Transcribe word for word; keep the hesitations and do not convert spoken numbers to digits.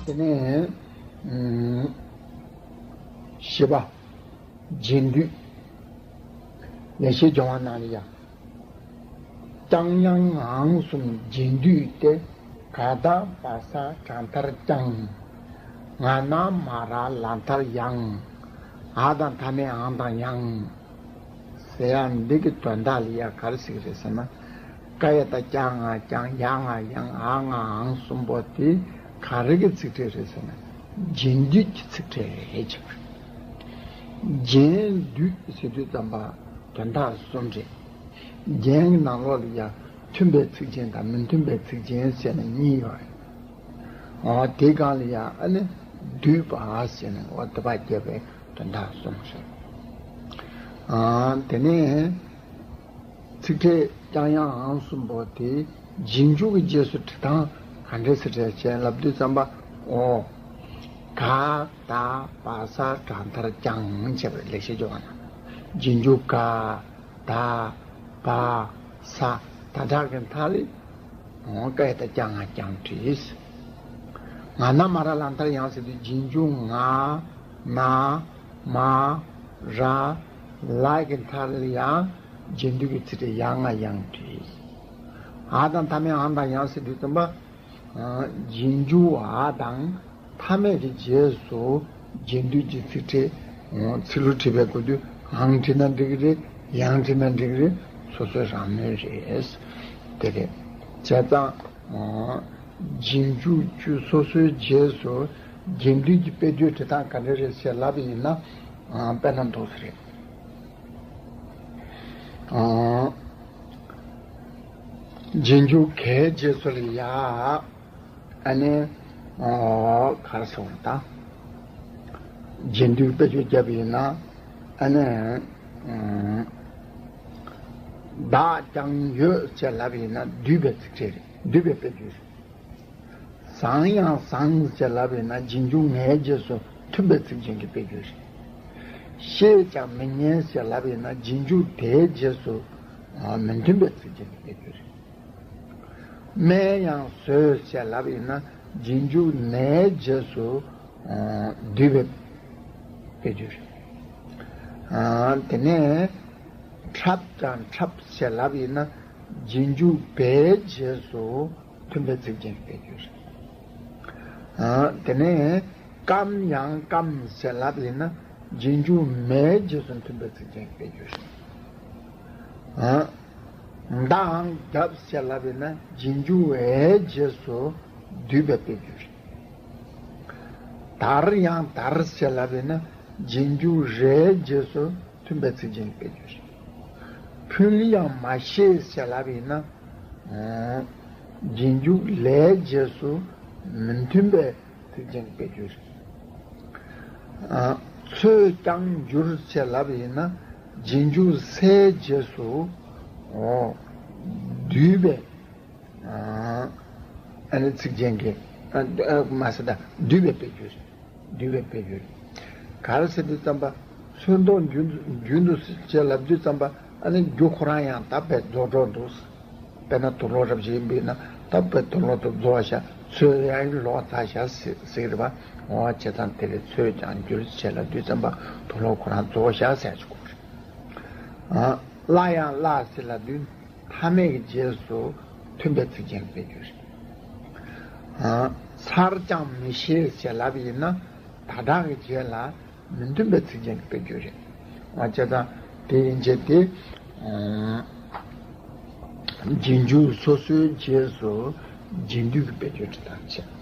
དེ་ནས་ཨུམ་བཞི་པ། རྗེས་ཟློས། ལེགས་བཤད་ལྗོན་དབང་ནང་ལ་ཡ། ཀྱང་ཡང་འང་གསུམ་རྗེས་ཟློས་ཏེ། ག་ད་བ་ས་དྲག་མཐར་ཀྱང་། ང་ན་མ་ར་ལ་མཐར་ཡང་། འ་དང་མཐའ་མེད་འང་དང་ཡང་། ཟེར་ཡ་འདི་གི་དོན་དག་ལ་ཡ་ག་རེ་ཟེར་གི་རེད་ཟེར་ན། ཀ་ཡ་བཏགས་ཀྱ་ང་ཀྱང་། ཡ་ང་ཡང་། འ་ང་འང་གསུམ་པོ་དེ་ག་རེ་གི་ཚིག་ཕྲད་རེད་ཟེར་ན། རྗེས་ཟློས་ཀྱི་ཚིག་ཕྲད་རེད་ཅེས་པ་རེད། རྗེས་ཟློས་ཟེར་དུས་ཙམ་པ་དོན་དག་གསུམ་རེད། རྒྱན་གྱི་ནང་ལོགས་ལ་ཡང་མཐུན་པའི་ཚིག་ཅན་དང་མི་མཐུན་པའི་ཚིག་ཅན་ཟེར་ནས་གཉིས་ཡོད་རེད། འོ་དེའི་སྒང་ལ་ཡང་ཨ་ནི་ཟློས་པ་ཟེར་ནས་འོ་དེ་བ་བརྒྱབ་པའི་དོན་དག་གསུམ་རེད། ཨ་དེ་ནས་ཚིག་ཕྲད་ཀྱང་ཡང་འང་གསུམ་པོ་དེ་རྗེས་འཇུག་གི་རྗེས་སུ་འབྲི་སྟངས་ག་འདྲས་སེ་རེད་ཅེས་ལབ་དུས་ཙམ་པ། འོ། ག་ད་བ་ས་དྲག་མཐར་ཀྱང་ཅེས་པ་རེད། ལེགས་བཤད་ལྗོན་དབང་ནང་། རྗེས་འཇུག་ག་ད་བ་ས་ད་དྲག་གི་མཐའ་ལ་འོ་ཀ་ཡ་བཏགས་ཀྱ་ང་ཀྱང་བྲིས། ང་ན་མ་ར་ལ་མཐར་ཡང་ཟེར་དུས་རྗེས་འཇུག་ང་ན་མ་ར་ལ་གི་མཐའ་ལ་ཡང་རྗེས་ཟློས་ཀྱི་ཚིག་ཕྲད་ཡ་ང་ཡང་བྲིས། འ་དང་མཐའ་མེད་འང་དང་ཡང་ཟེར་དུས་ཙམ་པ། རྗེས་འཇུག་འ་དང་མཐའ་མེད་ཀྱི་རྗེས་སུ་རྗེས་ཟློས་ཀྱི་ཚིག་ཕྲད། ཚིག་ལྷུག་བྲིས་པའི་སྐབས་དུས་འང་བྲིས་ན་འགྲིག་གི་རེད། ཡང་བྲིས་ན་འགྲིག་གི་རེད། སོ་སོའི་རང་མོས་རེད། དེ་རེད། བྱས་ཙང་། རྗེས་འཇུག་བཅུ་སོ་སོའི་རྗེས་སུ་རྗེས་ཟློས་ཀྱི་དཔེ་བརྗོད་འབྲི་སྟངས་ག་འདྲ་རེད་ཟེར་ལབ་པ་ཡིན་ན། དཔེར་ན་འདུག་སེ་རེད། རྗེས་འཇུག་གའི་རྗེས་སུ་ལ་ཡ། ཨ་ནི། ག་རེ་ཟེར་བ་ད། རྗེས་ཟློས་དཔེ་བརྗོད་བརྒྱབ་པ་ཡིན་ན། ཨ་ནི། བདག་ཀྱང་ཡོད་ཅེས་ལབ་པ་ཡིན་ན་བསྡུས་པའི་ཚིག་ཕྲད་རེད། བསྡུས་པའི་དཔེ་བརྗོད་རེད། བཟང་ཡང་བཟང་ཅེས་ལབ་པ་ཡིན་ན་རྗེས་འཇུག་ངའི་རྗེས་སུ་མཐུན་པའི་ཚིག་ཅན་གྱི་དཔེ་བརྗོད་རེད། ཤེས་ཀྱང་མི་ཉན་ཅེས་ལབ་པ་ཡིན་ན་རྗེས་འཇུག་དེའི་རྗེས་སུ་མི་མཐུན་པའི་ཚིག་ཅན་གྱི་དཔེ་བརྗོད་རེད། སྨན་ཡང་ཟོས་ཅེས་ལབ་པ་ཡིན་ན་རྗེས་འཇུག་ནའི་རྗེས་སུ་བསྡུས་པའི་དཔེ་བརྗོད་རེད། དེ་ནས་འཁྲབ་ཀྱང་འཁྲབ་ཅེས་ལབ་པ་ཡིན་ན་རྗེས་འཇུག་བའི་རྗེས་སུ་མཐུན་པའི་ཚིག་ཅན་གྱི་དཔེ་བརྗོད་རེད། དེ་ནས་སྐམ་ཡང་སྐམ་ཅེས་ལབ་པ་ཡིན་ན་རྗེས་འཇུག་མའི་རྗེས་སུ་མཐུན་པའི་ཚིག་ཅན་གྱི་དཔེ་བརྗོད་རེད། མདའ་འང་བརྒྱབ་ཅེས་ལབ་པ་ཡིན་ན་རྗེས་འཇུག་འའི་རྗེས་སུ་བསྡུས་པའི་དཔེ་བརྗོད་རེད། དར་ཡང་དར་ཅེས་ལབ་པ་ཡིན་ན་རྗེས་འཇུག་རའི་རྗེས་སུ་མཐུན་པའི་ཚིག་ཅན་གྱི་དཔེ་བརྗོད་རེད། ཕུལ་ཡང་མ་བཞེས་ཅེས་ལབ་པ་ཡིན་ན། རྗེས་འཇུག་ལའི་རྗེས་སུ་མི་མཐུན་པའི་ཚིག་ཅན་གྱི་དཔེ་བརྗོད་རེད། ཚོས་ཀྱང་བསྒྱུར་ཅེས་ལབ་པ་ཡིན་ན་རྗེས་འཇུག་སའི་རྗེས་སུ་བསྡུས་པའི་ཨ་ནི་ཚིག་ཅན་གྱི་མ་ཟད་ད་བསྡུས་པའི་དཔེ་བརྗོད་རེད། བསྡུས་པའི་དཔེ་བརྗོད་རེད། ག་རེ་ཟེར་དུས་ཙམ་པ། ཚོན་མདོག་རྒྱུན་དུ་རྒྱུན་དུ་ཅེས་ལབ་དུས་ཙམ་པ་ཨ་ནི་རྒྱུ་ཁོ་རང་ཡང་ད་དཔེ་རྫོགས་འགྲོ་འདུག་དཔེར་ན་དུག་ལོག་རབ་ཅིག་ཡིན་པས་ན་ད་དཔེ་དུག་ལོག་དུ་རྫོགས་བཞག་ཚོས་ཡང་ལོག་ཚར་བཞག་ཟེར་གི་རེད་པ། འོ་བྱས་ཙང་དེ་ལས་ཚོས་ཀྱང་བསྒྱུར་ཅེས་ལབ་དུས་ཙམ་པ་དུག་ལོག་ཁོ་རང་རྫོགས་བཞག་ཟེར་ཅིག་གོ་རེད། ཨ་སླ་ཡང་སླ་ཟེར་ལབ་དུས་མཐའ་མེད་ཀྱི་རྗེས་སུ་མཐུན་པའི་ཚིག་ཅན་དཔེ་བརྗོད་རེད། ཚར་ཀྱང་མི་ཤེས་ཅེས་ལབ་པ་ཡིན་ན་ད་དྲག་གི་རྗེས་ལ་མི་མཐུན་པའི་ཚིག་ཅན་གྱི་དཔེ་བརྗོད་རེད། འོ་བྱས་ཙང་དེ་ཡན་ཆད་དེ། རྗེས་འཇུག་སོ་སོའི་རྗེས་སུ་རྗེས་ཟློས་ཀྱི་དཔེ་བརྗོད་འབྲི་སྟངས་བྱས།